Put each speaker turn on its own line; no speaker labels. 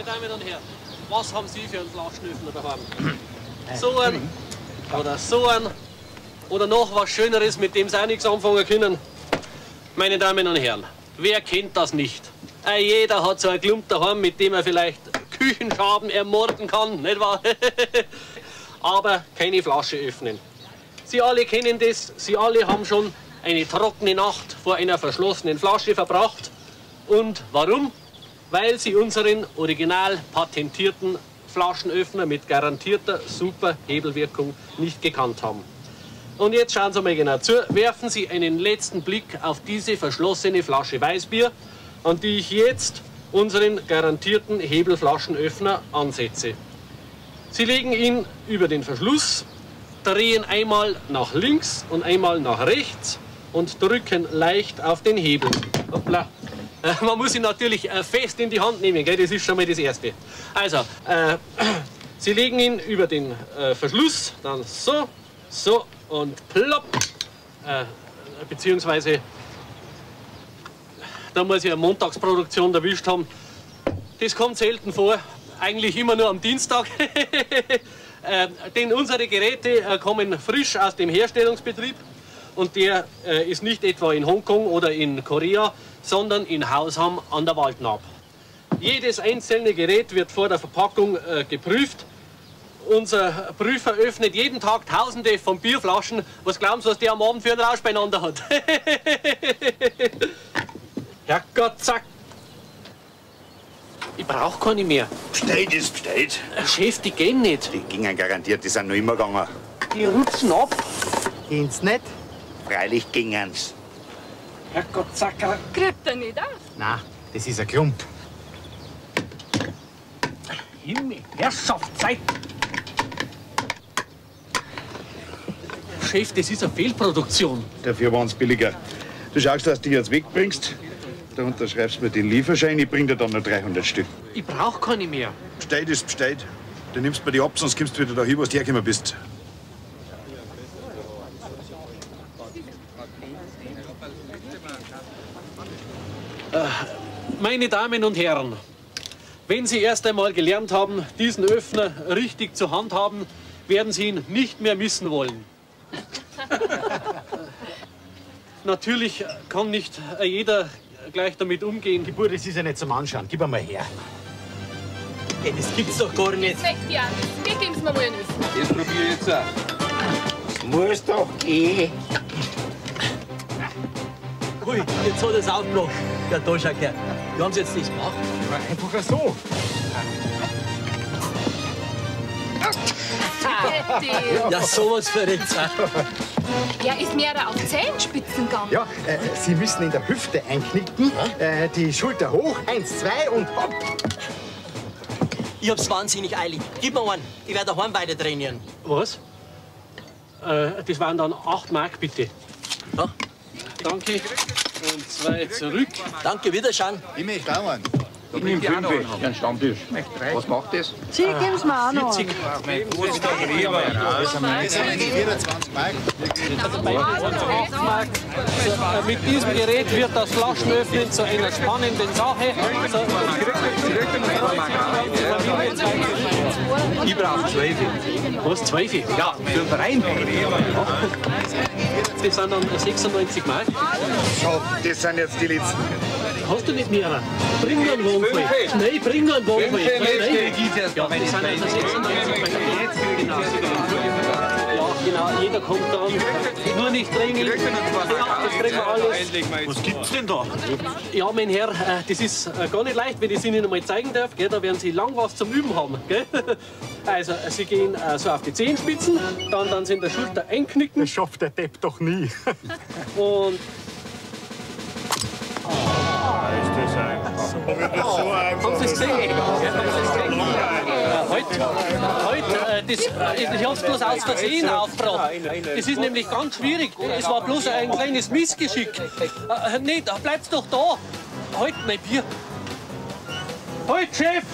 Meine Damen und Herren, was haben Sie für einen Flaschenöffner daheim? So einen oder so einen oder noch was Schöneres, mit dem Sie auch nichts anfangen können. Meine Damen und Herren, wer kennt das nicht? Jeder hat so einen Klump daheim, mit dem er vielleicht Küchenschaben ermorden kann, nicht wahr? Aber keine Flasche öffnen. Sie alle kennen das, Sie alle haben schon eine trockene Nacht vor einer verschlossenen Flasche verbracht. Und warum? Weil Sie unseren original patentierten Flaschenöffner mit garantierter super Hebelwirkung nicht gekannt haben. Und jetzt schauen Sie mal genau zu. Werfen Sie einen letzten Blick auf diese verschlossene Flasche Weißbier, an die ich jetzt unseren garantierten Hebelflaschenöffner ansetze. Sie legen ihn über den Verschluss, drehen einmal nach links und einmal nach rechts und drücken leicht auf den Hebel. Hoppla. Man muss ihn natürlich fest in die Hand nehmen, gell? Das ist schon mal das Erste. Also, Sie legen ihn über den Verschluss, dann so, so und plopp. Beziehungsweise, da muss ich eine Montagsproduktion erwischt haben. Das kommt selten vor, eigentlich immer nur am Dienstag. Denn unsere Geräte kommen frisch aus dem Herstellungsbetrieb. Und der ist nicht etwa in Hongkong oder in Korea, sondern in Hausham an der Waldnaab. Jedes einzelne Gerät wird vor der Verpackung geprüft. Unser Prüfer öffnet jeden Tag Tausende von Bierflaschen. Was glauben Sie, was der am Abend für einen Rausch beieinander hat? Herrgott, zack. Ich brauch keine mehr.
Bestellt ist bestellt.
Chef, die gehen nicht.
Die gingen garantiert, die sind noch immer gegangen.
Die rutschen ab.
Gehen's nicht?
Freilich gingen's.
Herrgott, Zacker.
Kriegt er nicht auf?
Nein, das ist ein Klump.
Himmel, Herrschaftszeit. Chef, das ist eine Fehlproduktion.
Dafür waren's billiger. Du schaust, dass du die jetzt wegbringst. Da unterschreibst du mir den Lieferschein, ich bring dir dann noch 300 Stück.
Ich brauch keine mehr.
Bestellt ist bestellt. Du nimmst mir die ab, sonst kommst du wieder dahin, wo du hergekommen bist.
Meine Damen und Herren, wenn Sie erst einmal gelernt haben, diesen Öffner richtig zu handhaben, werden Sie ihn nicht mehr missen wollen. Natürlich kann nicht jeder gleich damit umgehen.
Die Bur, das ist ja nicht zum Anschauen. Gib einmal her.
Ey, das gibt's doch gar nicht.
Das möchte ich auch nicht. Wir geben's mir mal einen Öffner.
Das probier ich jetzt auch.
Muss doch gehen.
Ui, jetzt hat er's aufgebracht. Ja, da schau her. Wie haben Sie jetzt das gemacht?
Einfach so.
Ja, sowas verrückt.
Ja, ist mehr auf Zehenspitzen gegangen.
Ja, Sie müssen in der Hüfte einknicken, die Schulter hoch, 1, 2 und hopp.
Ich hab's wahnsinnig eilig. Gib mir einen, ich werde daheim weiter trainieren.
Was? Das waren dann 8 Mark, bitte.
Ja.
Danke. Und 2 zurück.
Danke, Wiederschauen.
Ich möchte auch einen.
Ich nehme 5 einen Stammtisch. Was macht das?
Sie geben's mir auch noch.
40.
Das sind die 24 Mark.
8 Mark. So, mit diesem Gerät wird das Flaschenöffnen zu einer spannenden Sache. So,
Ich brauche 12.
Was, 12?
Ja, für den Verein.
Das sind dann 96 Mark.
So, das sind jetzt die letzten.
Hast du nicht mehr? Bring nur einen Wagen. Nein, bring nur einen Wagen. Ja, das sind also 96 Mark. Genau. Ja, genau, jeder kommt dann. Nur nicht drängeln. Ja, das kriegen wir alles.
Was gibt's denn da?
Ja, mein Herr, das ist gar nicht leicht, wenn ich es Ihnen einmal zeigen darf. Gell? Da werden Sie lang was zum Üben haben. Gell? Also, Sie gehen so auf die Zehenspitzen, dann Sie in der Schulter einknicken.
Das schafft der Depp doch nie.
Und
Ist das einfach.
Haben Sie es gesehen? Heute, ich hab's bloß aus Versehen aufgebracht. Das ist nämlich ganz schwierig. Es war bloß ein kleines Missgeschick. Nee, da bleibt's doch da. Halt mein Bier. Halt, Chef!